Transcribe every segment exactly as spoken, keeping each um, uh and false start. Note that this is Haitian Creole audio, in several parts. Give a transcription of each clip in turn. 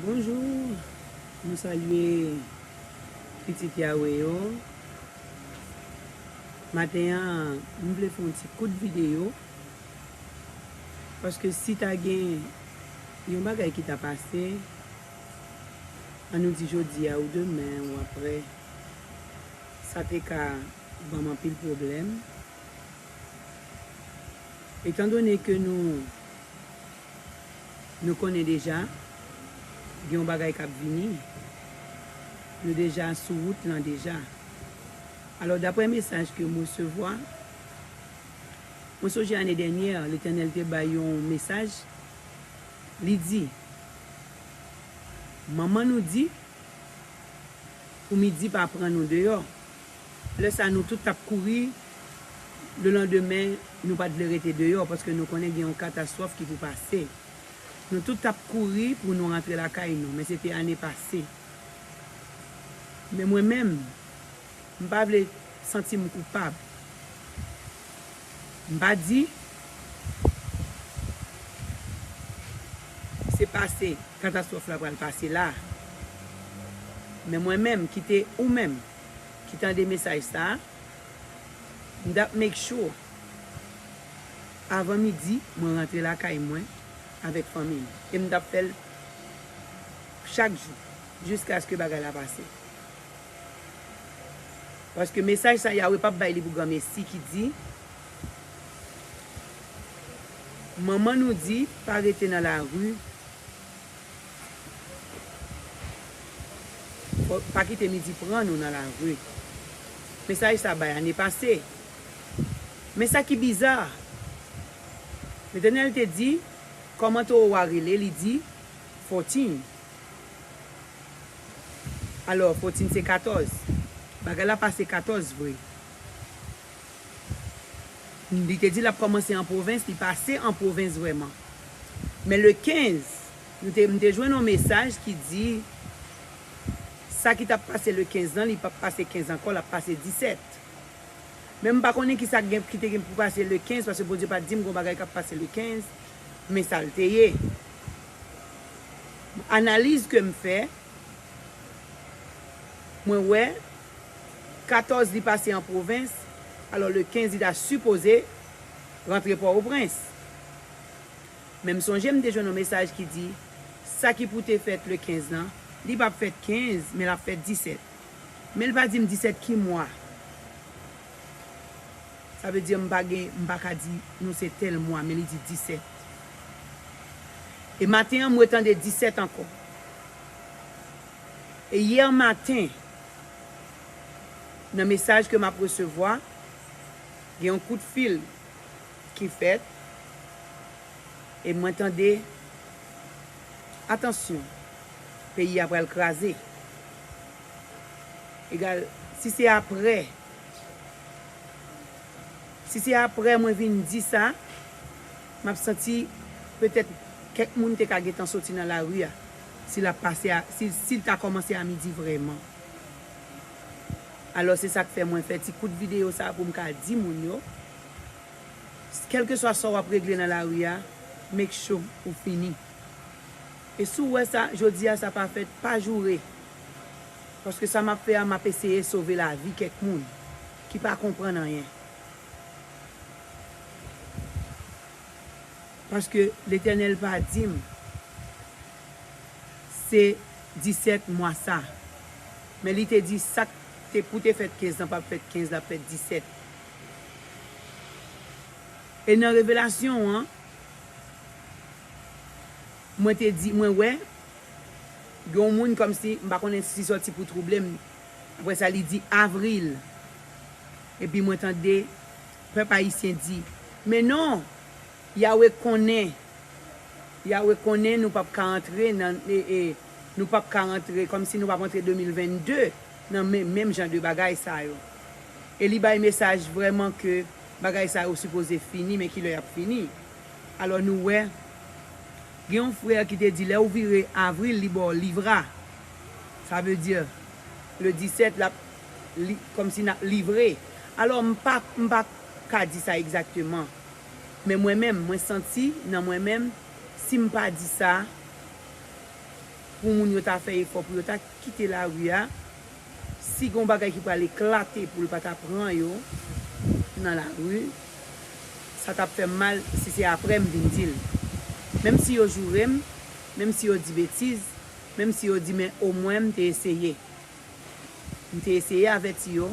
Bonjou, nou salye pitit Yawe yo. Maten an, m vle fè yon ti kout videyo, paske si ta gen yon bagay ki ta pase, ann nou di jodi a ou demen ou aprè, sa te ka ban m anpil pwoblèm. Etandone ke nou, nou konnen deja, gen yon bagay k ap vini, nou deja sou wout lan deja. Alò, daprè mesaj ke m resevwa, mwen sonje ane dènyè, Letènèl te bay yon mesaj, li di, manman nou di, pou midi pa pran nou deyò. Lè sa, nou tout t ap kouri. Lelandemen, nou pa t vle rete deyò, paske nou konnen gen yon katastwòf ki pou pase. Nou tout t ap kouri pou nou rantre lakay nou, men se te ane pase. Men mwen menm, m pa vle santi m koupab. M pa di se pase, katastwòf la pral pase la. Men mwen menm, ki te ou menm, ki tande mesaj sa a, m t ap make sure avan midi, mwen rantre lakay mwen avèk fanmi m. E m t ap fè l chak jou, jiskaske bagay la pase. Paske mesaj sa, Yawe p ap bay li pou granmesi ki di, manman nou di, pa rete nan lari, fò, pa kite midi pran nou nan lari. Mesaj sa bay ane pase. Men sa ki biza, Letènèl te di, kòman towo a rele? Li di, fourteen. Alò, fourteen se katòz. Bagay la pase katòz vre. Li te di l ap kòmanse an pwovens, li pase an pwovens vrèman. Men le kenz, m te, m te jwenn yon mesaj ki di, sa ki t ap pase le kenz lan, li p ap pase kenz ankò, l ap pase disèt. Men m pa konnen kisa k gen, ki te gen pou pase le kenz, paske Bondye pa t di m gon bagay k ap pase le kenz, men sa l te ye. Analiz ke m fè, mwen wè, katòz li pase an pwovens, alò le kenz li ta sipoze rantre Pòtoprens. Men m sonje m te jwenn yon mesaj ki di, sa ki pou te fèt le kenz lan, li p ap fèt kenz, men l ap fèt disèt. Men l pa di m disèt ki mwa. Sa vle di m pa gen, m pa ka di nou se tèl mwa, men li di disèt. E maten an, m retande disèt ankò. E yè maten, nan mesaj ke m ap resevwa, gen yon kout fil ki fèt, e mwen tande, atansyon, peyi a pral kraze. Egal, si se aprè, si se aprè mwen vin di sa, m ap santi petèt kèk moun te ka gentan soti nan lari a, si l ap pase a, si, si l ta kòmanse a midi vrèman. Alò, se sa k fè mwen fè ti kout videyo sa a pou m ka di moun yo, kèlkeswa sa w ap regle nan lari a, make sure ou fini. E si w wè sa, jodi a sa pa fèt, pa joure. Paske sa m ap fè a, m ap eseye sove lavi kèk moun ki pa konprann anyen. Paske Letènèl pa di m se disèt mwa sa. Men li te di sa k te pou te fèt kenz lan p ap fèt kenz, l ap fèt disèt. E nan revelasyon an, mwen te di, mwen wè, gen yon moun kòmsi, m pa konnen si sòti pou twouble m. Apre sa, li di avril. Epi mwen tande pèp ayisyen di, men non, Yawe konnen, Yawe konnen nou p ap ka antre nan, e, e, nou p ap ka antre, kòmsi nou p ap antre de mil vennde nan men, menm jan de bagay sa yo. E li bay mesaj vrèman ke bagay sa yo sipoze fini, men kilè y ap fini? Alò nou wè, gen yon frè ki te di, lè ou vire avril, li ba w livra. Sa vle di, le disèt, l ap li, kòmsi n ap livre. Alò, m pa, m pa ka di sa egzakteman. Men mwen menm, mwen santi nan mwen menm, si m pa di sa, pou moun yo ta fè efò pou yo ta kite lari a, si gen yon bagay ki pral eklate pou l pa ta pran yo nan lari, sa t ap fè m mal si se apre m vin di l. Menm si yo joure m, menm si yo di betiz, menm si yo di, men omwen m te eseye. M te eseye avèti yo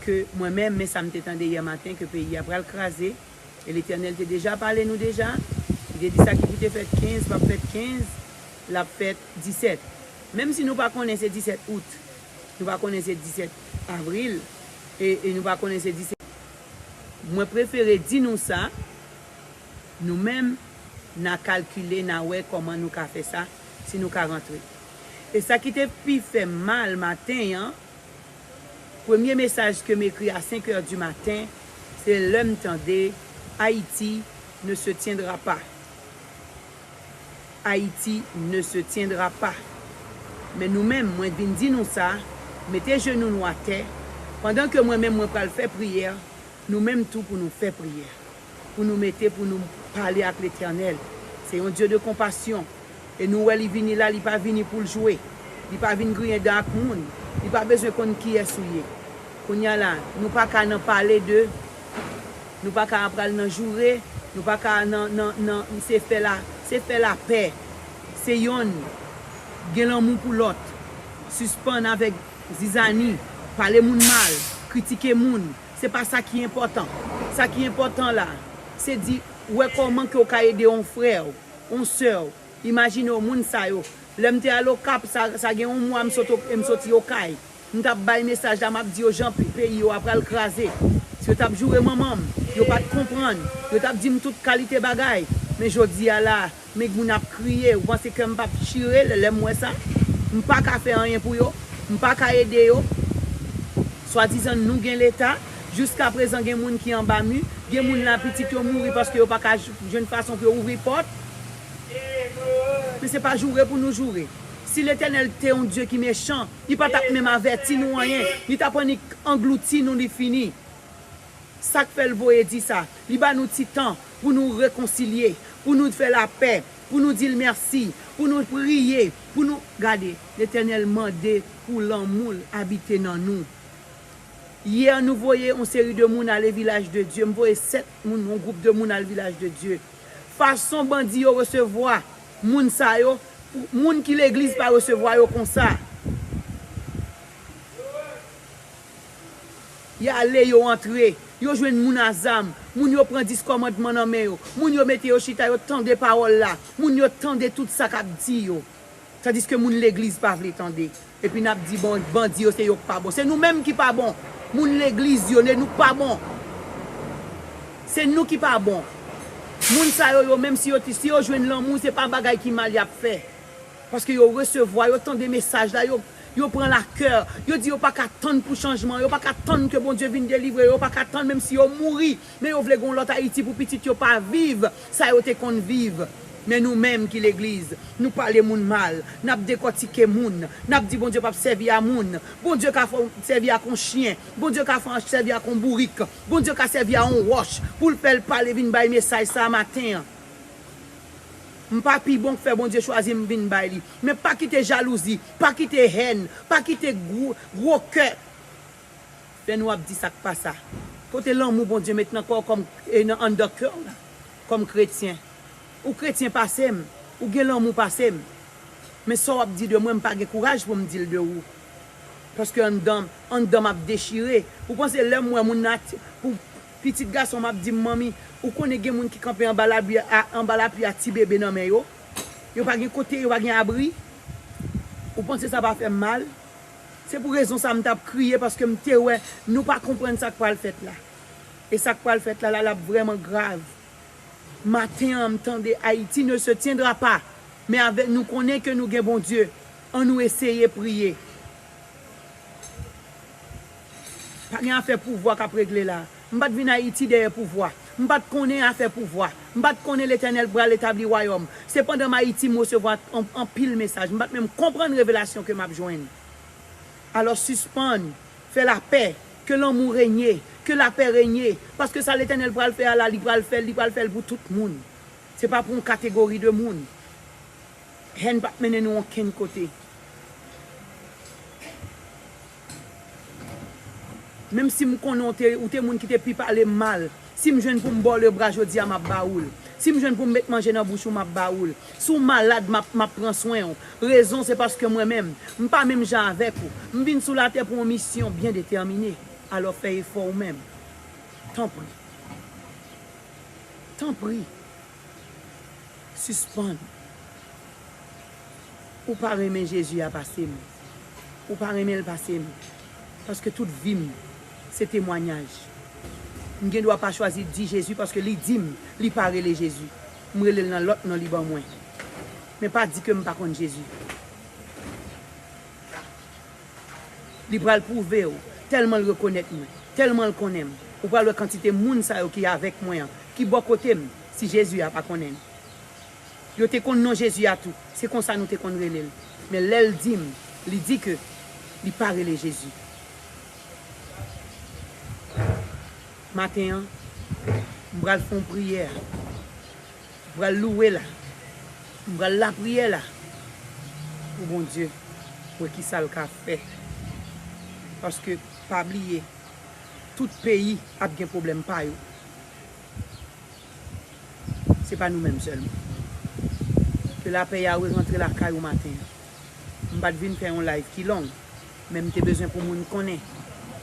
ke mwen menm, men sa m te tande yè maten, ke peyi a pral kraze. E Letènèl te deja pale nou deja. Li te di sa ki pou te fèt kenz p ap fèt kenz, l ap fèt disèt. Menm si nou pa konnen se disèt out, nou pa konnen se disèt avril, e, e nou pa konnen se disèt. Mwen prefere di nou sa, nou menm, n a kalkile, n a wè kòman nou ka fè sa, si nou ka rantre. E sa ki te pi fè m mal maten an, premye mesaj ke m ekri a senk è di maten, se lè m tande Haïti ne se tiendra pas. Haïti ne se tiendra pas. Men nou menm, mwen vin di nou sa, mete jenou nou atè, pandan ke mwen menm mwen pral fè priyè, nou menm tou pou nou fè priyè. Pou nou mete, pou nou pale ak Letènèl. Se yon Dye de konpasyon. E nou wè li vini la, li pa vini pou l jwe. Li pa vin griyen dan ak moun. Li pa bezwen konn kiyès ou ye. Kounye a la, nou pa ka nan pale de, nou pa ka pral nan joure, nou pa ka nan, nan, nan, se fè la, se fè lapè. Se yonn gen lanmou pou lòt. Sispann avèk zizani, pale moun mal, kritike moun. Se pa sa ki enpòtan. Sa ki enpòtan la, se di, wè kòman ke w ka ede yon frè w, yon sè w. Imajine w, moun sa yo. Lè m te al Okap, sa, sa gen yon mwa m sot, m soti Okay. M t ap bay mesaj la, m ap di yo jan pe-, peyi yo a pral kraze. Si yo t ap joure manman m, yo pa t konprann. Yo t ap di m tout kalite bagay. Men jodi a la, men moun ap kriye. Ou panse kè m p ap chire lè, lè m wè sa? M pa ka fè anyen pou yo. M pa ka ede yo. Swadizan nou gen leta. Jiskaprezan gen moun ki anba mi. Gen moun la pitit yo mouri paske yo pa ka j-, jwenn fason pou yo ouvri pòt. Men se pa joure pou nou joure. Si Letènèl te yon Dye ki mechan, li pa t ap menm avèti nou anyen. Li t ap annik anglouti nou, li fini. Sa k fè l voye di sa? Li ba nou ti tan pou nou rekonsilye, pou nou fè lapè, pou nou di l mèsi, pou nou priye, pou nou, gade, Letènèl mande pou lanmou l abite nan nou. Yè, nou voye yon seri de moun ale Vilaj de Dye. M voye sèt moun, yon gwoup de moun al Vilaj de Dye. Fason bandi yo resevwa moun sa yo, pou, moun ki legliz pa resevwa yo konsa. Y ale, yo antre, yo jwenn moun a zam, moun yo pran dis kòmandman nan men yo, moun yo mete yo chita, yo tande pawòl la, moun yo tande tout sa k ap di yo. Tandiske moun legliz pa vle tande. Epi n ap di, bon, bandi yo se yo k pa bon. Se nou menm ki pa bon. Moun legliz yo, se nou k pa bon. Se nou ki pa bon. Moun sa yo, yo menm si yo, si yo jwenn lanmou, se pa bagay ki mal y ap fè. Paske yo resevwa, yo tande mesaj la, yo, yo pran lakè. Yo di yo pa ka tann pou chanjman, yo pa ka tann ke Bondye vin delivre yo, yo pa ka tann menm si yo mouri. Men yo vle gen yon lòt Ayiti pou pitit yo pa viv sa yo te konn viv. Men nou menm ki legliz, nou pale moun mal, n ap dekòtike moun, n ap di Bondye p ap sèvi a moun. Bondye ka fè w sèvi ak yon chen, Bondye ka fè w sèvi ak yon bourik, Bondye ka sèvi a yon wòch pou l fè l pale vin bay mesaj sa a maten an. M pa pi bon k fè Bondye chwazi m vin bay li. Men pa kite jalouzi, pa kite hèn, pa kite gwo, gwo kè fè nou ap di sa k pa sa. Kote lanmou Bondye met nan kò w kòm, e nan anndan kè w la, kòm kretyen? Ou kretyen pase m, ou gen lanmou pase m. Men sa w ap di de mwen, m pa gen kouraj pou m di l de ou. Paske anndan m, anndan m ap dechire. Ou panse lè m wè moun nan, pou pitit gason m ap di m, manmi, ou konnen gen moun ki kanpe anba lapli a, anba lapli a ti bebe nan men yo. Yo pa gen kote, yo pa gen abri. Ou panse sa pa fè m mal? Se pou rezon sa m t ap kriye, paske m te wè nou pa konprann sa k pral fèt la. E sa k pral fèt la, la, l ap vrèman grav. Maten an, m tande Haïti ne se tiendra pas. Men avèk nou konnen ke nou gen Bondye, ann nou eseye priye. Pa gen afè pouvwa k ap regle la. M pa t vin Ayiti dèyè pouvwa. M pa t konnen afè pouvwa. M pa t konnen Letènèl pral etabli wayòm. Se pandan m Ayiti m resevwa an-, anpil mesaj. M pa t menm konprann revelasyon ke m ap jwenn. Alò, sispann fè lapè. Ke lanmou renye. Ke lapè renye. Paske sa Letènèl pral fè a la, li pral fè l, li pral fè l pou tout moun. Se pa pou yon kategori de moun. Hèn p ap mennen nou okenn kote. Menm si m konnen w te, ou te moun ki te pi pale m mal, si m jwenn pou m ba w lebra jodi a, m ap ba ou l. Si m jwenn pou m met manje nan bouch ou, m ap ba ou l. Si w malad, m ap, m ap pran swen w. Rezon, se paske mwen menm, m pa menm jan avèk ou. M vin sou latè pou yon misyon byen detèmine. Alò, fè efò ou menm. Tanpri. Tanpri. Sispann. Ou pa renmen Jezi a pase m. Ou pa renmen l pase m. Paske tout vi m, se temwayaj. M gen dwa pa chwazi di Jezi paske li di m li pa rele Jezi. M rele l nan lòt non li ban mwen. Men pa di ke m pa konn Jezi. Li pral pwouve w, tèlman l rekonèt mwen, tèlman l konnen m. Ou pral wè kantite moun sa yo ki avèk mwen an, ki bò kote m, si Jezi a pa konnen l. Yo te konn non Jezi a tou. Se konsa nou te konn rele l. Men lè l di m, li di ke li pa rele Jezi. Maten an, m pral fè yon priyè. M pral louwe la. M pral lapriyè la. Pou Bondye, wè kisa l ka fè. Paske, pa bliye, tout peyi ap gen pwoblèm pa yo. Se pa nou menm sèlman. Ke lapè Yawe rantre lakay ou maten an. M pa t vin fè yon live ki long, men m te bezwen pou moun konnen,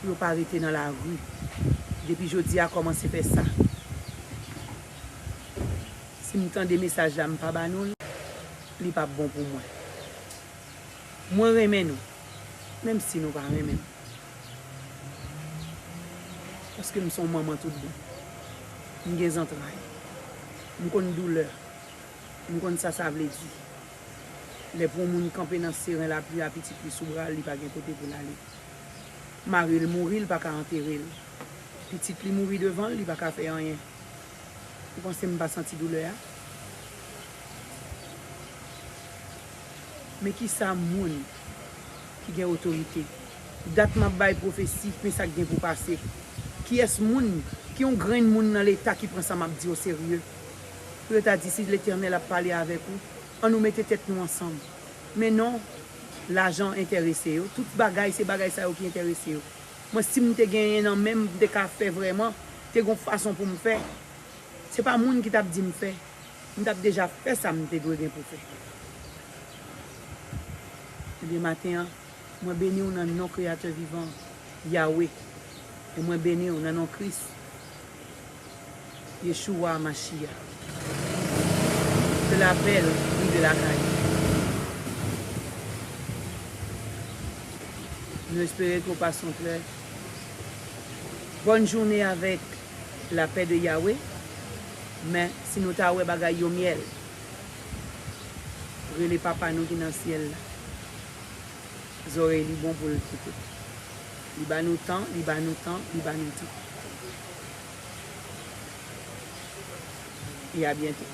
pou yo pa rete nan lari. Depi jodi a, kòmanse fè sa. Si m tande mesaj la, m pa ba nou l, li p ap bon pou mwen. Mwen renmen nou, menm si nou pa renmen m. Paske m se yon manman tout bon. M gen zantray. M konn doulè. M konn sa sa vle di. Lè pou yon moun kanpe nan seren lapli a, pitit li sou bra l, li pa gen kote pou l ale. Mari l mouri, li pa ka antere l. Pitit li mouri devan l, li pa ka fè anyen. Ou panse m pa santi doulè a? Men kisa moun ki gen otorite. Dat m ap bay pwofesi, men sa k gen pou pase. Kiyès moun, ki yon grenn moun nan Leta ki pran sa m ap di oserye? Pou yo ta di, si Letènèl ap pale avèk ou, ann nou mete tèt nou ansanm. Men non, lajan enterese yo. Tout bagay, se bagay sa yo ki enterese yo. Mwen, si m te genyen nan men m, m te ka fè vrèman, te gon fason pou m fè. Se pa moun ki t ap di m fè. M t ap deja fè sa m te dwe gen pou fè. Ebyen, maten an, mwen beni w nan non Kreyatè vivan, Yawe. E mwen beni w nan non Kris, Yeshua Mashiach. Ke lapè l rive lakay ou. Nou espere ke w pase yon trè bòn jounen avèk lapè de Yawe. Men, si nou ta wè bagay yo myèl, rele Papa nou ki nan syèl la. Zòrèy li bon pou l koute. Li ba nou tan, li ba nou tan, li ba nou tan. E a byento.